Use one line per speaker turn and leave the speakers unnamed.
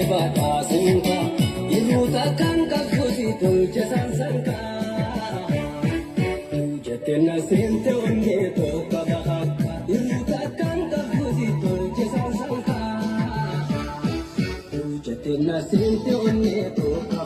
Badhaasinka yeroo takkaan qabduuti tolche saansanka. Jettee na seente onnee tokko bakakka yeroo takkaan qabduuti tolche saansanka. Jettee na seente onnee tokko.